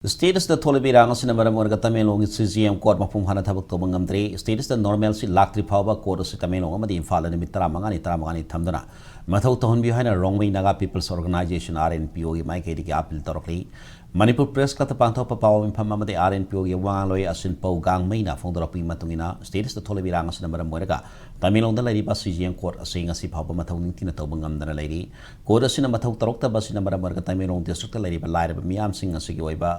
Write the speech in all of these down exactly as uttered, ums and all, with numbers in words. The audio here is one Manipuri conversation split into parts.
State ꯑꯁꯤꯗ ꯊꯣꯛꯂꯤꯕ ꯏꯔꯥꯡ ꯑꯁꯤꯅ ꯃꯔꯝ ꯑꯣꯏꯔꯒ ꯇꯃꯦꯡꯂꯣꯡꯒꯤ C G M court ꯃꯄꯨꯡ ꯐꯥꯅ ꯊꯕꯛ ꯇꯧꯕ ꯉꯝꯗ꯭ꯔꯤ꯫ State ꯑꯁꯤꯗ normalcy ꯂꯥꯛꯇ꯭ꯔꯤ ꯐꯥꯎꯕ court ꯑꯁꯤ ꯇꯃꯦꯡꯂꯣꯡ ꯑꯃꯗꯤ ꯏꯝꯐꯥꯜꯗ ꯅꯨꯃꯤꯠ ꯇꯔꯥꯃꯉꯥꯅꯤ, ꯇꯔꯥꯃꯉꯥꯅꯤ ꯊꯝꯗꯨꯅ ꯃꯊꯧ ꯇꯧꯍꯟꯕꯤꯌꯨ ꯍꯥꯏꯅ Rongmei Naga People's Organisation, R N P O ꯒꯤ ꯃꯥꯏꯀꯩꯗꯒꯤ appeal ꯇꯧꯔꯛꯂꯤ꯫ ꯃꯅꯤꯄꯨꯔ Press Club ꯇ ꯄꯥꯡꯊꯣꯛꯄ ꯄꯥꯎ ꯃꯤꯐꯝ ꯑꯃꯗꯤ R N P O ꯒꯤ ꯋꯥ ꯉꯥꯡꯂꯣꯏ ꯑꯁꯤꯟ ꯄꯧ ꯒꯥꯡꯃꯩꯅ ꯐꯣꯡꯗꯣꯔꯛꯄꯒꯤ ꯃꯇꯨꯡ ꯏꯟꯅ, state ꯑꯁꯤꯗ ꯊꯣꯛꯂꯤꯕ ꯏꯔꯥꯡ ꯑꯁꯤꯅ ꯃꯔꯝ ꯑꯣꯏꯔꯒ ꯇꯃꯦꯡꯂꯣꯡꯗ ꯂꯩꯔꯤꯕ C G M court ꯑꯁꯤ ꯉꯁꯤ ꯐꯥꯎꯕ ꯃꯊꯧ ꯅꯤꯡꯊꯤꯅ ꯇꯧꯕ ꯉꯝꯗꯅ ꯂꯩꯔꯤ꯫ Court ꯑꯁꯤꯅ ꯃꯊꯧ ꯇꯧꯔꯛꯇꯕ ꯑꯁꯤꯅ ꯃꯔꯝ ꯑꯣꯏꯔꯒ ꯇꯃꯦꯡꯂꯣꯡ district ꯇ ꯂꯩꯔꯤꯕ ꯂꯥꯏꯔꯕ ꯃꯤꯌꯥꯝꯁꯤꯡ ꯑꯁꯤꯒꯤ ꯑꯣꯏꯕ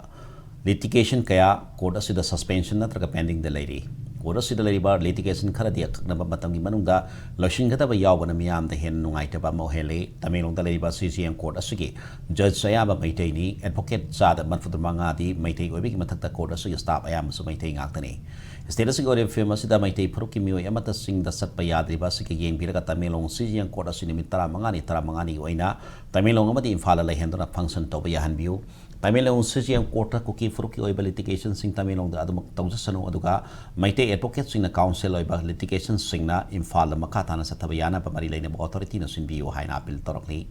litigation ꯀꯌꯥ court ꯑꯁꯤꯗ suspension ꯅꯠꯇ꯭ꯔꯒ pending ꯗ ꯂꯩꯔꯤ꯫ Court ꯑꯁꯤꯗ ꯂꯩꯔꯤꯕ litigation ꯈꯔꯗꯤ ꯑꯀꯛꯅꯕ ꯃꯇꯝꯒꯤ ꯃꯅꯨꯡꯗ ꯂꯣꯏꯁꯤꯟꯒꯗꯕ ꯌꯥꯎꯕꯅ ꯃꯤꯌꯥꯝꯗ ꯍꯦꯟꯅ ꯅꯨꯡꯉꯥꯏꯇꯕ ꯑꯃ ꯑꯣꯏꯍꯜꯂꯤ꯫ ꯇꯃꯦꯡꯂꯣꯡꯗ ꯂꯩꯔꯤꯕ C G M court ꯑꯁꯤꯒꯤ judge ꯑꯌꯥꯝꯕ ꯃꯩꯇꯩꯅꯤ꯫ Advocate ꯆꯥꯗ ꯃꯔꯤꯐꯨ ꯃꯉꯥꯗꯤ ꯃꯩꯇꯩ ꯑꯣꯏꯕꯒꯤ ꯃꯊꯛꯇ court ꯑꯁꯤꯒꯤ staff ꯑꯌꯥꯝꯕꯁꯨ ꯃꯩꯇꯩ ꯉꯥꯛꯇꯅꯤ꯫ State ꯑꯁꯤꯒꯤ ꯑꯣꯏꯔꯤꯕ ꯐꯤꯕꯝ ꯑꯁꯤꯗ ꯃꯩꯇꯩ ꯐꯨꯔꯨꯞꯀꯤ ꯃꯤꯑꯣꯏ ꯑꯃꯠꯇ ꯆꯤꯡꯗ ꯆꯠꯄ ꯌꯥꯗ꯭ꯔꯤꯕ ꯑꯁꯤꯒꯤ ꯌꯦꯡꯕꯤꯔꯒ Tamenglong C G M court ꯑꯁꯤ ꯅꯨꯃꯤꯠ ꯇꯔꯥꯃꯉꯥꯅꯤ, ꯇꯔꯥꯃꯉꯥꯅꯤꯒꯤ ꯑꯣꯏꯅ ꯇꯃꯦꯡꯂꯣꯡ ꯑꯃꯗꯤ ꯏꯝꯐꯥꯜꯗ ꯂꯩꯍꯟꯗꯨꯅ function ꯇꯧꯕ ꯌꯥꯍꯟꯕꯤꯌꯨ꯫ Tamenglong C G M court ꯇ ꯀꯨꯀꯤ ꯐꯨꯔꯨꯞꯀꯤ ꯑꯣꯏꯕ litigation ꯁꯤꯡ ꯇꯃꯦꯡꯂꯣꯡꯗ ꯑꯗꯨꯃꯛ ꯇꯧꯖꯁꯅꯨ, ꯑꯗꯨꯒ ꯃꯩꯇꯩ advocate ꯁꯤꯡꯅ counsel ꯑꯣꯏꯕ litigation ꯁꯤꯡꯅ ꯏꯝꯐꯥꯜꯗ ꯃꯈꯥ ꯇꯥꯅ ꯆꯠꯊꯕ ꯌꯥꯅꯕ ꯃꯔꯤ ꯂꯩꯅꯕ authority ꯅ ꯁꯤꯟꯕꯤꯌꯨ ꯍꯥꯏꯅ appeal ꯇꯧꯔꯛꯂꯤ꯫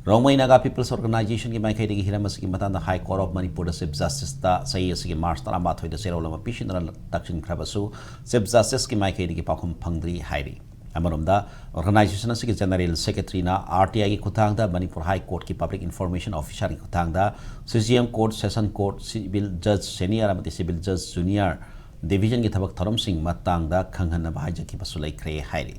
Rongmei Naga People's Organisation ꯒꯤ ꯃꯥꯏꯀꯩꯗꯒꯤ ꯍꯤꯔꯝ ꯑꯁꯤꯒꯤ ꯃꯇꯥꯡꯗ High Court of ꯃꯅꯤꯄꯨꯔꯗ Chief Justice ꯇ ꯆꯍꯤ ꯑꯁꯤꯒꯤ March ꯇꯔꯥꯃꯥꯊꯣꯏꯗ ꯆꯦꯔꯣꯜ ꯑꯃ ꯄꯤꯁꯤꯟꯗꯨꯅ ꯇꯛꯁꯤꯟꯈ꯭ꯔꯕꯁꯨ, Chief Justice ꯀꯤ ꯃꯥꯏꯀꯩꯗꯒꯤ ꯄꯥꯎꯈꯨꯝ ꯐꯪꯗ꯭ꯔꯤ ꯍꯥꯏꯔꯤ꯫ ꯑꯃꯔꯣꯝꯗ, organization ꯑꯁꯤꯒꯤ General Secretary ꯅ R T I ꯒꯤ ꯈꯨꯠꯊꯥꯡꯗ ꯃꯅꯤꯄꯨꯔ High Court ꯀꯤ Public Information Officer ꯒꯤ ꯈꯨꯠꯊꯥꯡꯗ C G M court, session court, civil judge senior ꯑꯃꯗꯤ civil judge junior division ꯒꯤ ꯊꯕꯛ ꯊꯧꯔꯝꯁꯤꯡ ꯃꯇꯥꯡꯗ ꯈꯪꯍꯟꯅꯕ ꯍꯥꯏꯖꯈꯤꯕꯁꯨ ꯂꯩꯈ꯭ꯔꯦ ꯍꯥꯏꯔꯤ꯫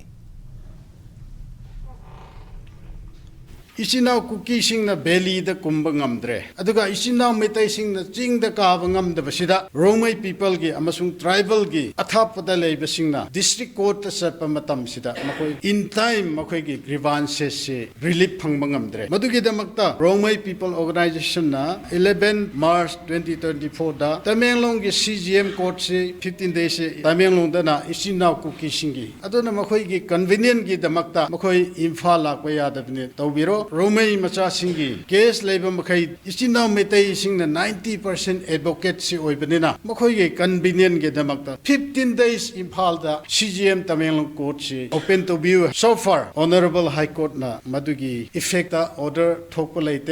ꯏꯆꯤꯟ ꯏꯅꯥꯎ ꯀꯨꯀꯤꯁꯤꯡꯅ valley ꯗ ꯀꯨꯝꯕ ꯉꯝꯗ꯭ꯔꯦ, ꯑꯗꯨꯒ ꯏꯆꯤꯟ ꯏꯅꯥꯎ ꯃꯩꯇꯩꯁꯤꯡꯅ ꯆꯤꯡꯗ ꯀꯥꯕ ꯉꯝꯗꯕꯁꯤꯗ ꯔꯣꯡꯃꯩ people ꯒꯤ ꯑꯃꯁꯨꯡ tribal ꯒꯤ ꯑꯊꯥꯞꯄꯗ ꯂꯩꯕꯁꯤꯡꯅ district court ꯇ ꯆꯠꯄ ꯃꯇꯝꯁꯤꯗ ꯃꯈꯣꯏ in time ꯃꯈꯣꯏꯒꯤ grievances ꯁꯤ relief ꯐꯪꯕ ꯉꯝꯗ꯭ꯔꯦ꯫ ꯃꯗꯨꯒꯤꯗꯃꯛꯇ ꯔꯣꯡꯃꯩ People Organization ꯅ eleven March twenty twenty-four ꯗ ꯇꯃꯦꯡꯂꯣꯡꯒꯤ C G M court ꯁꯤ fifteen days ꯁꯤ ꯇꯃꯦꯡꯂꯣꯡꯗꯅ ꯏꯆꯤꯟ ꯏꯅꯥꯎ ꯀꯨꯀꯤꯁꯤꯡꯒꯤ, ꯑꯗꯨꯅ ꯃꯈꯣꯏꯒꯤ convenient ꯒꯤꯗꯃꯛꯇ ꯃꯈꯣꯏ ꯏꯝꯐꯥꯜ ꯂꯥꯛꯄ ꯌꯥꯗꯕꯅꯤ ꯇꯧꯕꯤꯔꯣ꯫ ꯔꯣꯡꯃꯩ ꯃꯆꯥꯁꯤꯡꯒꯤ case ꯂꯩꯕ ꯃꯈꯩ ꯏꯆꯤꯟ ꯏꯅꯥꯎ ꯃꯩꯇꯩꯁꯤꯡꯅ ninety percent advocate ꯁꯤ ꯑꯣꯏꯕꯅꯤꯅ ꯃꯈꯣꯏꯒꯤ convenient ꯒꯤꯗꯃꯛꯇ fifteen days ꯏꯝꯐꯥꯜꯗ C G M Tamenglong court ꯁꯤ open ꯇꯧꯕꯤꯌꯨ꯫ So far Honorable High Court ꯅ ꯃꯗꯨꯒꯤ effect order ꯊꯣꯛꯄ ꯂꯩꯇꯦ꯫